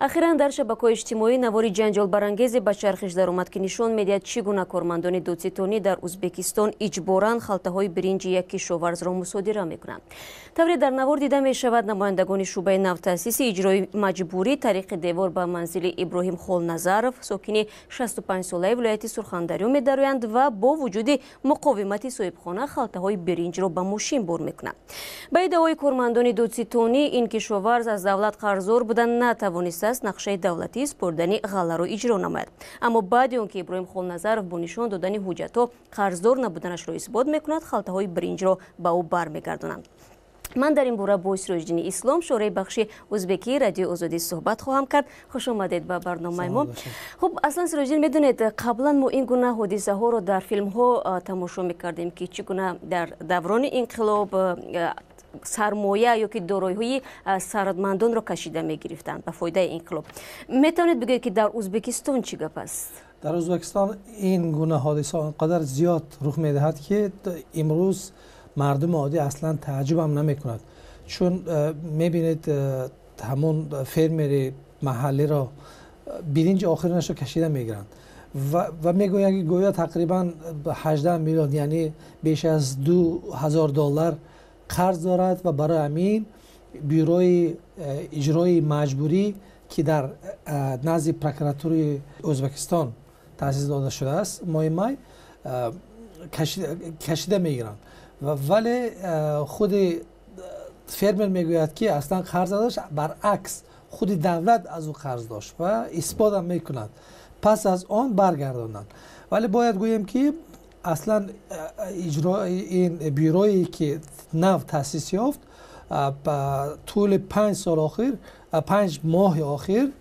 Ахиран дар шабакаҳои иҷтимоӣ навори ҷанҷолбарангезе ба чархиш даромад, ки нишон медиҳад, чӣ гуна кормандони додситонӣ дар Узбекистон иҷборан халтаҳои биринҷи як кишоварзро мусодира мекунанд. Тавре дар навор дида мешавад, намояндагони шӯъбаи навтаъсиси иҷрои маҷбурӣ тариқи девор ба манзили Иброҳим Холназаров, сокини 65-солаи вилояти Сурхандарё, медароянд ва бо вуҷуди муқовимати соҳибхона халтаҳои биринҷро ба мошин бор мекунанд. Ба иддаои кормандони додситонӣ, ин кишоварз аз давлат қарздор буда, натавонистааст нақшаи давлатии супордани ғалларо иҷро намояд. Аммо баъди он ки Иброҳим Холназаров бо нишон додани ҳуҷҷатҳо қарздор набуданашро исбот мекунад, халтаҳои биринҷро ба ӯ бармегардонанд. Ман дар ин бора бо Сироҷиддини Ислом, шораи бахши узбекии Радиои Озодӣ, суҳбат хоҳам кард. Хуш омадед ба барномаи мо. Хуб, аслан, Сироҷиддин, медонед, қаблан мо ин гуна ҳодисаҳоро дар филмҳо тамошо мекардем, ки чӣ гуна дар даврони инқилоб сармоя ё ки дороиҳои сарватмандонро кашида мегирифтанд ба фоидаи инқилоб. Метавонед бигӯед, ки дар Узбекистон чӣ гап аст? Дар Узбекистон ин гуна ҳодиса он қадар зиёд рух медиҳад, ки имрӯз мардуми оддӣ аслан тааҷҷубам намекунад, чун мебинед, ҳамон фермери маҳаллиро биринҷи охиринашро кашида мегиранд ва мегӯянд, ки гӯё тақрибан 18 миллион, яъне беш аз 2000 доллар қарз дорад ва барои ҳамин бюрои иҷрои маҷбурӣ, ки дар назди прокуратураи Ӯзбекистон таъсис дода шудааст, моҳи май кашида мегиранд. Вале худи фермер мегӯяд, ки аслан қарз надошт, баръакс, худи давлат аз ӯ қарз дошт ва исботам мекунад. Пас аз он баргардонанд. Вале бояд гӯем, ки аслан иҷрои ин бюрое, ки нав таъсис ёфт, ба тӯли 5 сол охир, 5 моҳи охир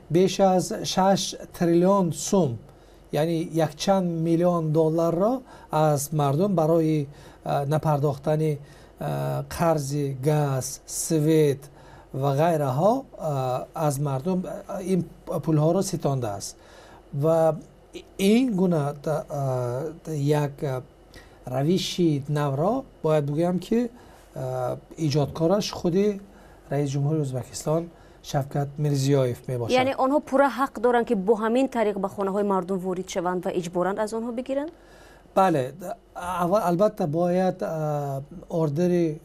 беш аз 6 триллион сум, яъне якчанд миллион долларро аз мардум барои напардохтани қарзи газ, свет ва ғайраҳо аз мардум ин пулҳоро ситондааст. Ва ин гуна як равиши навро бояд бигӯям, ки иҷодкораш худи раиси ҷумҳури Ӯзбекистон Шавкат Мирзиёев мебошад. Яъне онҳо пурра ҳақ доранд, ки бо ҳамин тариқ ба хонаҳои мардум ворид шаванд ва иҷборан аз онҳо бигиранд? Бале, аввал, албатта, бояд ордери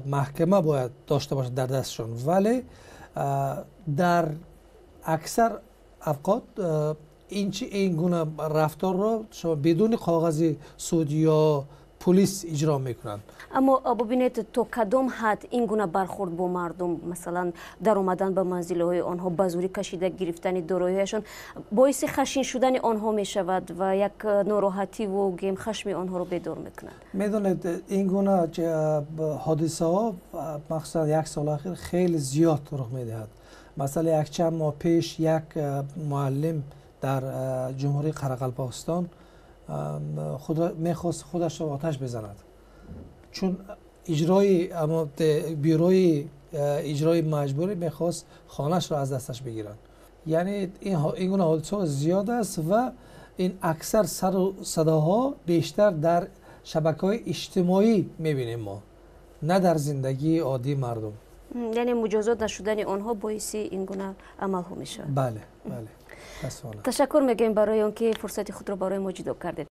маҳкама бояд дошта бошад дар дастшон, вале дар аксар авқот ин гуна рафторро шумо бидуни коғази суд ё пулис иҷро мекунанд. Аммо бубинед, то кадом ҳад ин гуна бархӯрд бо мардум, масалан, даромадан ба манзилҳои онҳо, ба зӯрӣ кашида гирифтани дороиҳояшон боиси хашин шудани онҳо мешавад ва як нороҳативу гем хашми онҳоро бедор мекунад. Медонед, ин гуна ҳодисаҳо, махсусан як сол ахир, хеле зиёд рух медиҳад. Масалан, якчанд моҳ пеш як муаллим дар Ҷумҳурии Қарақалпоқистон мехост худашро оташ бизанад, чун иҷрои бюрои иҷрои маҷбурӣ мехост хонаашро аз дасташ бигиранд. Яъне ин гуна ҳодисаҳо зиёд аст ва ин аксар сару садоҳо бештар дар шабакаҳои иҷтимоӣ мебинем мо, на дар зиндагии оддии мардум. Яъне муҷозот нашудани онҳо боиси ин гуна амалҳо мешавад. Бале. Ташаккур мегӯем барои он ки фурсати худро барои мо ҷудо кардед.